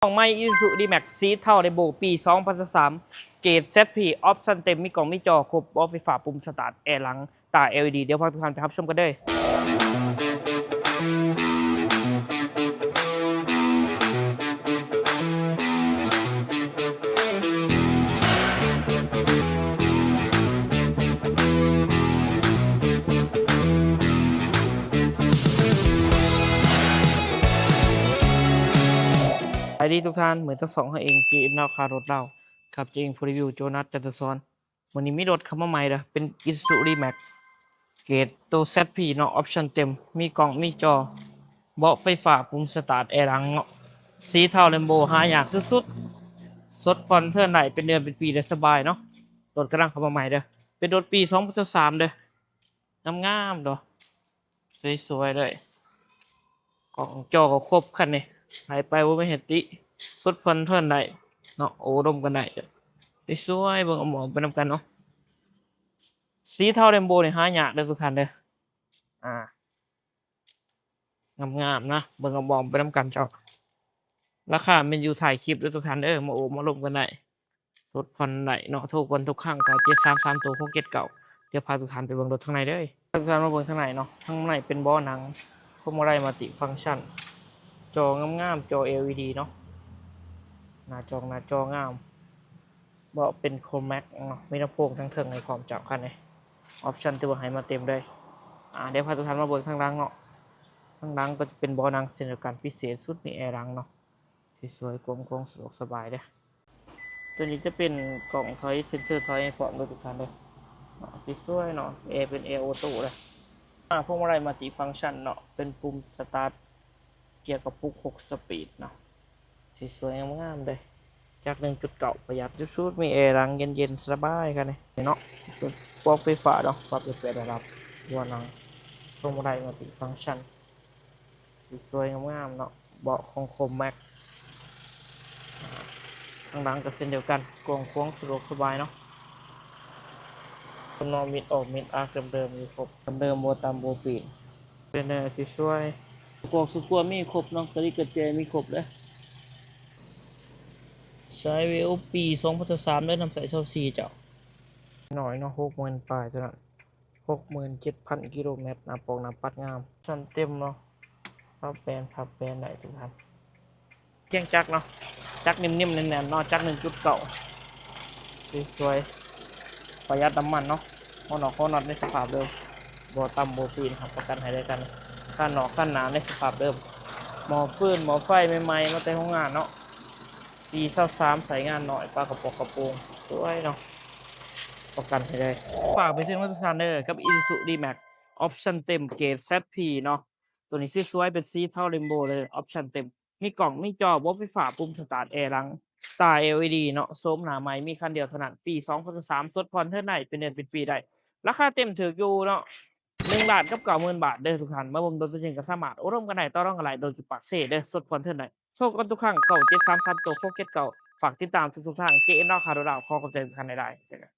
ກ້ອງໃໝ່ Isuzu D-Max ສີເທົາ Rainbow ປີສອງພັນຊາວສາມ ເກດ Z P ອອບຊັນເຕັມ ມີກ້ອງ ມີຈໍ ຄົບ ເບາະໄຟຟ້າ ປຸ່ມສະຕາດ ແອຫຼັງ ຕາ ແອລອີດີ ດຽວພາທຸກທ່ານໄປຮັບຊົມກັນເດີ້. ສະບາຍດີທຸກທ່ານ ເໝືອນທັງສອງເຮົາເອງ ເຈເອັມ ລາວ ຄ່າລົດລາວ ກັບເຈເອັມ Review ໂຈນັດ ຈັນທະສອນ. ມື້ນີ້ມີລົດເຂົ້າມາໃໝ່ເດີ້ ເປັນ Isuzu D-Max ເກດໂຕ Z P ເນາະ ອອບຊັນເຕັມ ມີກ້ອງ ມີຈໍ ເບາະໄຟຟ້າ ປຸ່ມສະຕາດ ແອຫຼັງເນາະ ສີເທົາ Rainbow ຫາຍາກສຸດໆ ສົດຜ່ອນເທີນໄດ້ ເປັນເດືອນເປັນປີໄດ້ສະບາຍເນາະ. ລົດກຳລັງເຂົ້າມາໃໝ່ເດີ້ ເປັນລົດປີສອງພັນຊາວສາມເດີ້ ງາມໆເນາະ ສວຍໆເລີຍ. ກ້ອງຈໍກໍຄົບຄັນນີ້ ໃຜໄປບໍ່ມີໃຫ້ຕິ ສົດຜ່ອນເທີນໄດ້ເນາະ ໂອ້ລົມກັນໄດ້ ໄປຊ່ວຍເບິ່ງອອກໄປນຳກັນເນາະ. ສີເທົາ Rainbow ນີ້ຫາຍາກເດີ້ທຸກທ່ານເດີ້ ອ່າ ງາມໆນະ ເບິ່ງອອກໄປນຳກັນເຈົ້າ. ລາຄາແມ່ນຢູ່ທ້າຍຄລິບເດີ້ທຸກທ່ານເດີ້ ມາໂອ້ມາລົມກັນໄດ້. ລົດຜ່ອນໄດ້ເນາະ ໂທກ່ອນທຸກຄັ້ງ ເກົ້າເຈັດສາມສາມ ໂຕ ຫົກເຈັດເກົ້າ. ດຽວພາທຸກທ່ານໄປເບິ່ງລົດທາງໃນເດີ້ ພາທຸກທ່ານມາເບິ່ງທາງໃນເນາະ. ທາງໃນເປັນເບາະໜັງ ພວງມາໄລມັນຕິຟັງຊັນ ຈໍງາມໆ ຈໍ ແອລອີດີ ເນາະ ໜ້າຈອງໜ້າຈໍງາມ ເບາະເປັນໂຄຣແມັກເນາະ ມີລຳໂພງທາງເທິງໃຫ້ພ້ອມເຈົ້າຄັນນີ້ ອອບຊັນຖືວ່າໃຫ້ມາເຕັມເລີຍ. ອ່າ ດຽວພາທຸກທ່ານມາເບິ່ງທາງຫຼັງເນາະ. ທາງຫຼັງກໍຈະເປັນເບາະໜັງເຊັ່ນດຽວກັນ ພິເສດສຸດມີແອຫຼັງເນາະ ສວຍໆ ກວມໂຄ້ງສະດວກສະບາຍເດີ້. ຕົວນີ້ຈະເປັນກ້ອງຖອຍ ເຊັນເຊີຖອຍໃຫ້ພ້ອມເດີ້ທຸກທ່ານເດີ້ ສວຍໆເນາະ. ແອເປັນແອໂອໂຕ້ເດີ້ ອ່າ ພວງມາໄລມັນຕິຟັງຊັນເນາະ ເປັນປຸ່ມສະຕາດ ເກຍກະປຸກຫົກສະປີດເນາະ ສວຍໆງາມໆເດີ້. ຈັກໜຶ່ງຈຸດເກົ້າ ປະຢັດສຸດໆ ມີແອຫຼັງເຢັນໆສະບາຍຄັນນີ້ເນາະ. ເປັນເບາະໄຟຟ້າເນາະ ປັບໄດ້ແປດລະດັບ ເບາະໜັງ ພວງມາໄລມັນຕິຟັງຊັນ ສວຍໆງາມໆເນາະ ເບາະຂອງໂຄຣແມັກ. ອ່າ ທາງຫຼັງກໍເຊັ່ນດຽວກັນ ກວ້າງຂວາງສະດວກສະບາຍເນາະ. ເປັນເນາະ ມິດອອກມິດອາກເດີມໆຢູ່ຄົບ ເດີມໆ ບໍ່ຕຳບໍ່ປີ້ນ ເປັນແນວທີ່ສວຍ. ກອກສະກົວມີຄົບເນາະ ກະລິກກະແຈມີຄົບເດີ້. ສາຍເວວປີສອງພັນຊາວສາມເດີ້ ນຳໃຊ້ຊາວສີ່ເຈົ້າ. ໜ້ອຍເນາະ ຫົກໝື່ນປາຍເທົ່ານັ້ນ ຫົກໝື່ນເຈັດພັນກິໂລແມັດ ໜ້າປອກໜ້າປັດງາມ ຊັ້ນເຕັມເນາະ ພັບແປນ ພັບແປນໄດ້ທຸກທ່ານ. ຄຽງຈັກເນາະ ຈັກໜິ່ມໆແໜ້ນໆເນາະ ຈັກໜຶ່ງຈຸດເກົ້າ ສວຍໆ ປະຢັດນ້ຳມັນເນາະ. ຫົວນອກຫົວນັອດໃນສະພາບເດີມ ບໍ່ຕຳບໍ່ປີ້ນ ຮັບປະກັນໃຫ້ເລີຍກັນ. ຄານນອກຄານໜ້າໃນສະພາບເດີມ ໝໍ້ຟືນໝໍ້ໄຟໃໝ່ໆ ມາແຕ່ໂຮງງານເນາະ ປີຊາວສາມ ໃຊ້ງານໜ້ອຍ ຝາກະປອກກະໂປງສວຍເນາະ ປະກັນໃຫ້ເລີຍ. ຝາກໄປເຖິງທຸກທ່ານເດີ ກັບ Isuzu D-Max ອອບຊັນເຕັມ ເກດ ແຊັດພີ ເນາະ. ຕົວນີ້ສວຍໆ ເປັນສີເທົາເຣນໂບເລີຍ ອອບຊັນເຕັມ ມີກ້ອງ ມີຈໍ ເບາະໄຟຟ້າ ປຸ່ມສະຕາດ ແອຫຼັງ ຕາ ແອລອີດີ ເນາະ. ໂສມໜ້າໃໝ່ ມີຄັນດຽວເທົ່ານັ້ນ ປີສອງພັນຊາວສາມ ສົດຜ່ອນເທີນໄດ້ ເປັນເດືອນເປັນປີໄດ້. ລາຄາເຕັມຖືກຢູ່ເນາະ ໜຶ່ງລ້ານກັບເກົ້າໝື່ນບາດເດີທຸກທ່ານ. ມາເບິ່ງໂດຍຕົວຈິງກໍສາມາດໂອ້ລົມກັນໄດ້ ຕໍ່ລອງກັນໄດ້ ໂດຍຢູ່ປາກເຊເດີ ສົດຜ່ອນເທີນໄດ້. ໂທກ່ອນທຸກຄັ້ງ ເກົ້າເຈັດສາມສາມ ໂຕ ຫົກເຈັດເກົ້າ. ຝາກຕິດຕາມທຸກໆທາງ ເຈເອັມ ລາວ ຄ່າລົດລາວ. ຂໍຂອບໃຈທຸກທ່ານຫຼາຍໆ. ເຈີກັນ.